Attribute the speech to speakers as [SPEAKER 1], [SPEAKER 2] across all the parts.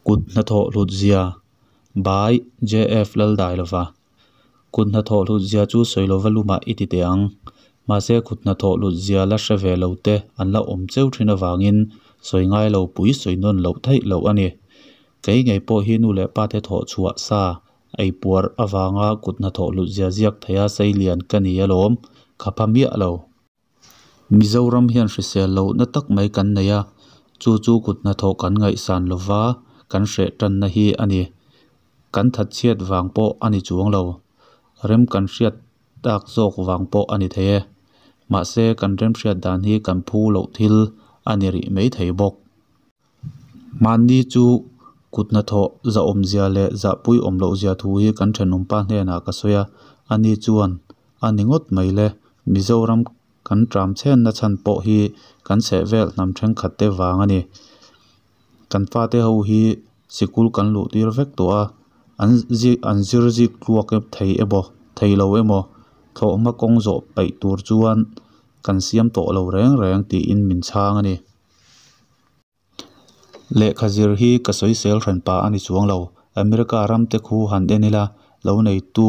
[SPEAKER 1] Kut hnathawh hlutzia by JF Laldailova Kut hnathawh hlutzia chu sawi lova lumah i ti teh ang. Mahse kut hnathawh hlutzia la hre ve lo te an la awm cheu thin avangin sawi ngai lo pui sawi nawn loh theih loh a ni. Kei ngei pawh hi nu leh pa te thawh chhuah sa ei puar avanga kut hnathawh hlutzia ziak theia seilian ka ni alawm, ka pha miah lo. Mizoram hian hrisel lohna tak mai kan nei a, chu chu kut hnathawh kan ngaihsan lova kan hreh tanna hi a ni. Kan thatchhiat vang pawh a ni chuang lo, rem kan hriat tak zawk vang pawh a ni thei e. Mahse kan remhriat dan hi kan phu loh thil a ni rih mai thei bawk. Hmanni chu kut hnathawh zahawmzia leh zahpui awm lohzia thu hi kan thenawmpa hnenah ka sawi a, ani chuan a ni ngawt mai le, Mizoram kan tram chhenna chhan pawh hi kan chhehvel hnam thenkhat te vang a ni. Kan fate ho hi sikul kan luh tir vek tawh a, an an zir zik tluak thei emaw thei lo emaw thlawhhma kawng zawh peih tur chuan kan siam tawh lo reng reng tiin min chhang a ni. Lehkha zir hi ka sawisel hran pah a ni chuang lo. America ram te khu han en ila, lo neitu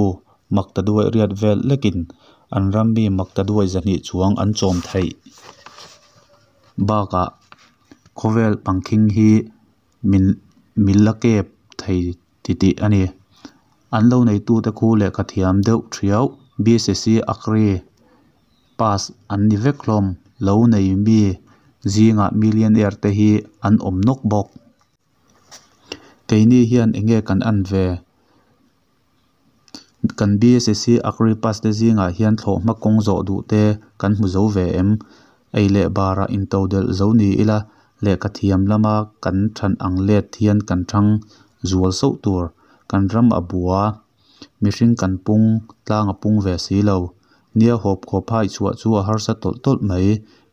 [SPEAKER 1] makta duai riat vel lekin an ram mi makta duai 200 chuang an chawm theih bakah khawvel pangkhing hi min min la kep thei titih a ni. An lo neitute khu lehkha thiam deuh thiau BSc Agri pass an ni vek hlawm. Lo nei mi zingah millionaire te hi an awm nawk bawk. Keini hian enge kan an ve? Kan BSc Agri pass te zingah hian thlawhhma kawng zawh duh te kan hmu zo ve em? Ei leh barah intodelh zo ni ila, lehkha thiam lama kan than ang let hian kan thang zual sauh tur. Kan ram a bua, mihring kan pung, tlang a pung ve si lo. Nia hawp khawp hai chhuah chu a harsa tawlh tawlh mai.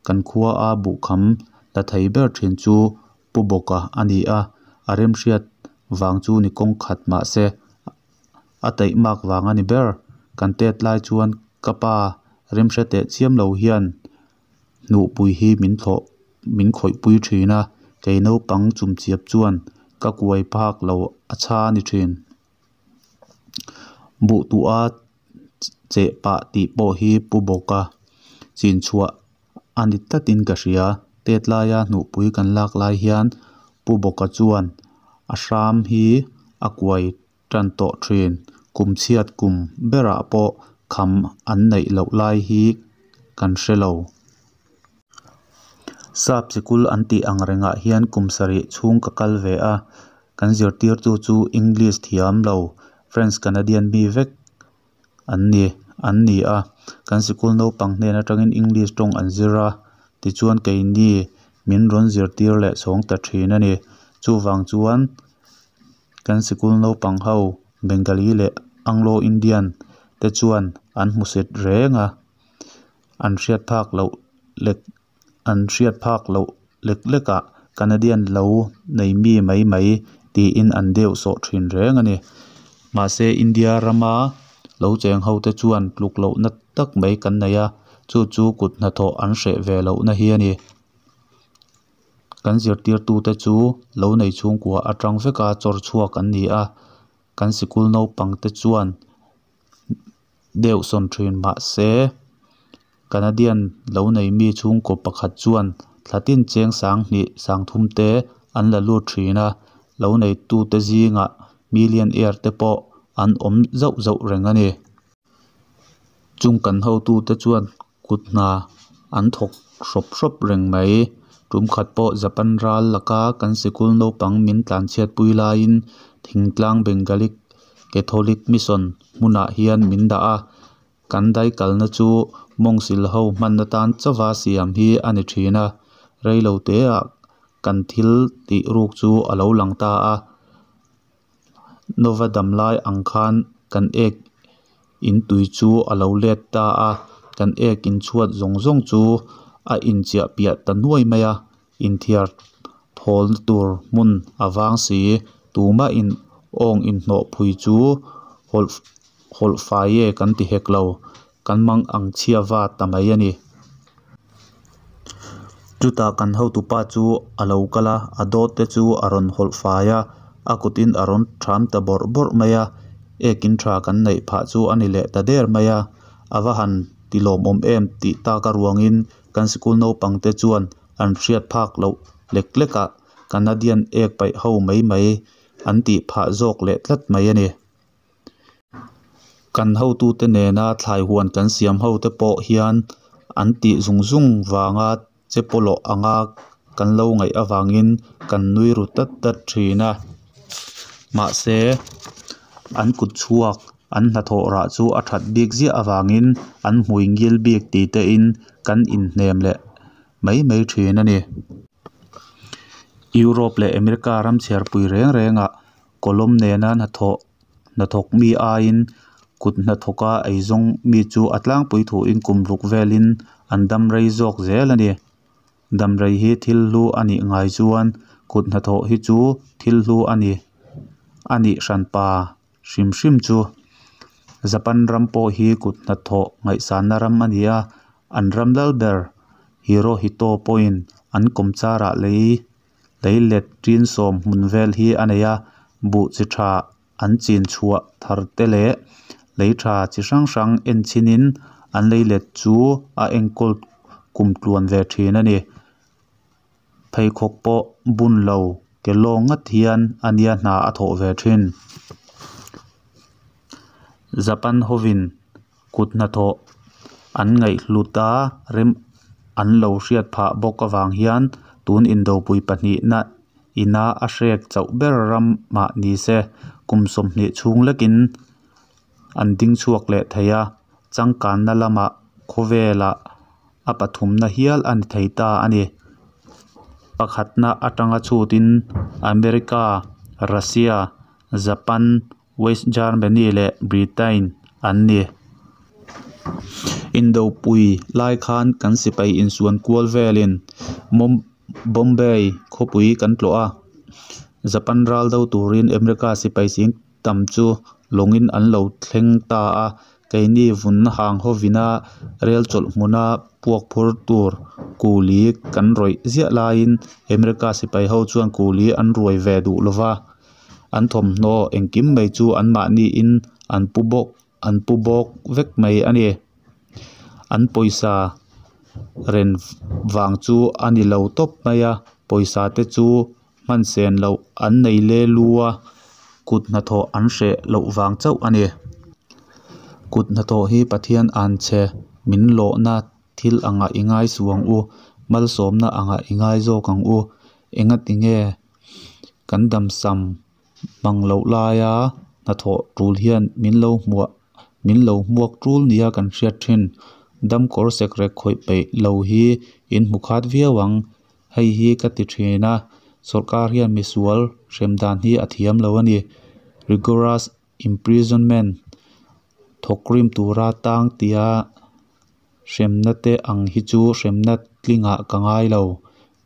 [SPEAKER 1] Kan khua a buhkham la thei ber thin chu Pu Bawka a ni a, a remhriat vang chu ni kawng khat mahse a taihmak vang a ni ber. Kan tet lai chuan ka pa remhre teh chiam lo hian hnuhpui hi min thlawh min khawihpui thin a, kei naupang chumchiap chuan ka kuai phak lo a chha a ni thin. Buh tuha cheh pah tih pawh hi Pu Bawka chin chhuah a ni tlatin ka hria. Tet laia hnuhpui kan lak lai hian Pu Bawka chuan a hram hi a kuai tan tawh thin. Kum chhiat kum berah pawh kham an neih loh lai hi kan hre lo. Sap sikul an tih ang rengah hian kum sarih chhung ka kal ve a, kan zirtirtu chu English thiam lo, French Canadian mi vek an ni an ni a. Kan sikul naupang hnen atangin English tawng an zir a, tichuan keini min rawn zirtir leh chhawng ta thin a ni. Chuvang chuan kan sikul naupang ho Bengali leh Anglo Indian te chuan an hmusit reng a, an hriat phak loh lek an hriat phak loh lek lekah Canadian lo nei mi mai mai tiin an deuh sawh thin reng a ni. Mahse India rama lo cheng ho te chuan tluk lohna tak mai kan nei a, chu chu kut hnathawh an hreh ve lohna hi a ni. Kan zirtirtute chu lo nei chhungkua atang veka chawr chhuak an ni a, kan sikul naupang te chuan deuh sawn thin mahse Canadian lo nei mi chhungkaw pakhat chuan thlatin cheng 2000 3000 te an la lut thin a, lo neitute zingah millionaire te pawh an awm zauh zauh reng a ni. Chung kan hotute chuan kut hna an thawk hrawp hrawp reng mai. Tum khat pawh Japan ral laka kan sikul naupang min tlanchhiatpui laiin thingtlang Bengali Catholic Mission hmunah hian min dah a, kan daikalna chu mawngsil ho hman atan chauha siam hi a ni thin a. Reiloteah kan thil tih ruk chu a lo lang ta a, Nova damlai ang khan kan ek in tui chu a lo let ta a, kan ek in chhuat zawng zawng chu a inchiah piah ta nuai mai a, inthiar thawlna tur hmun a vang si. Tumah in awng inhnawh phui chu hawlh hawlh fai e kan ti hek lo, kan mang ang chhia va ta mai a ni. Chutah kan hotupa chu a lo kal a, a dawt te chu a rawn hawlh fai a, a kutin a rawn ṭham ta bawrh bawrh mai a, ek in ṭha kan neih phah chu a ni leh ta der mai a, a va han ti lawmawm em tih tak aruangin kan sikul naupangte chuan an hriat phak loh lek lekah Canadian ek paih ho mai mai an tih phah zawk leh tlat mai a ni. Kan hotute nena thlai huan kan siam hote pawh hian an tih zung zung vanga che pawlawh anga kan lo ngaih avangin kan nui ru tat tat thin a. Mahse, an kutchhuak, an hnathawh rah chu a that bik ziah avangin an hmui ngil bik ti tein kan inhnem leh mai mai thin a ni. Europe leh America ram chhiarpui reng rengah kawlawm nena hnathawh hnathawk mi aiin kut hnathawka eizawng mi chu a tlangpui thuin kum ruk velin an dam rei zawk zel a ni. Dam rei hi thil hlu a nih ngai chuan kut hnathawh hi chu thil hlu a ni a nih hranpa hrim hrim chu. Japan ram pawh hi kut hnathawh ngaihsanna ram a ni a, an ram lal ber Hirohito pawhin an kawmcharah lei leilet ṭin sawm hmun vel hi a nei a, buh chi tha an chin chhuah thar te leh lei tha chi hrang hrang en chhinin an leilet chu a enkawl kum tluan ve thin a ni. Pheikhawk pawh bun lo ke lawng ngat hian a nia hna a thawh ve thin. Japan hovin kut hnathawh an ngaihhlut a, rem an lo hriat phah bawk avang hian tun indopui pahnihna ina a hrek chauh ber ram mah ni se kum 20 chhung lekin an ding chhuak leh thei a, changkanna lamah khawvelah a pathumna hial a ni thei ta a ni. Pakhatna atanga chhutin America, Russia, Japan, West Germany leh Britain an ni. Indopui lai khan kan sipai insuan kual velin Bombay khawpui kan tlawh a. Japan ral do turin America sipai sing tam chu lawngin an lo thleng ta a. Keini vun hang hovina rel chawlh hmuna puak phur tur kuli kan rawih ziah laiin America sipai ho chuan kuli an ruai ve duh lova. An thawmhnaw engkim mai chu anmahniin an pu bawk an pu bawk vek mai a ni. An pawisa ren vang chu a ni lo tawp mai a, pawisa te chu hman sen loh an nei le lu a, kut hnathawh an hreh loh vang chauh a ni. Kut hnathawh hi Pathian anchhe min lawhna thil angah i ngai suh ang u, malsawmna angah i ngai zawk ang u. Engatinge kan damsam mang loh laia hnathawh tul hian min lo hmuah min lo hmuak tul nia kan hriat thin. Dam kawr sekrek khawih peih lo hi in hmu khat viau ang. Hei hi ka ti thin a, sawrkar hian misual hrem dan hi a thiam lo a ni. Rigorous imprisonment, thawkrim tura tang tia hremna te ang hi chu hremna tlingah ka ngai lo.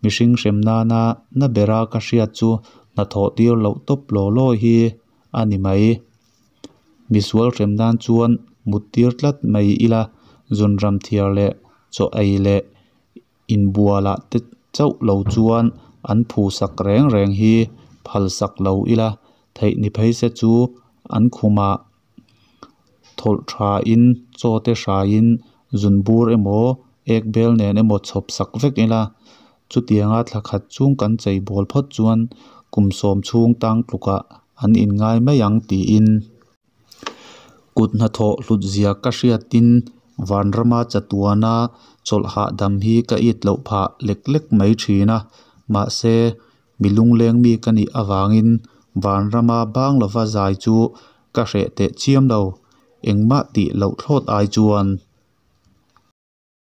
[SPEAKER 1] Mihring hrem nana na bera ka hriat chu hnathawh tir loh tawp law law hi a ni mai. Misual hrem nan chuan mut tir tlat mai ila, zunram thiar leh chaw ei leh inbualah te chauh lo chuan an phusak reng reng hi phalsak lo ila, theih ni phei se chu an khumah thawlh thain chaw te hraiin zunbur emaw ek bel nen emaw chhawp sak vek ila, chutianga thla khat chhung kan cheibawl phawt chuan kum 10 chhung tang tlukah an inngai mai ang tiin. Kut hnathawh hlutzia ka hriatin vanrama chatuana chawlh hahdam hi ka it loh phah lek lek mai thin a. Mahse, mi lungleng mi ka nih avangin vanrama bang lova zai chu ka hreh teh chiam lo, engmah tih loh thlawt ai chuan.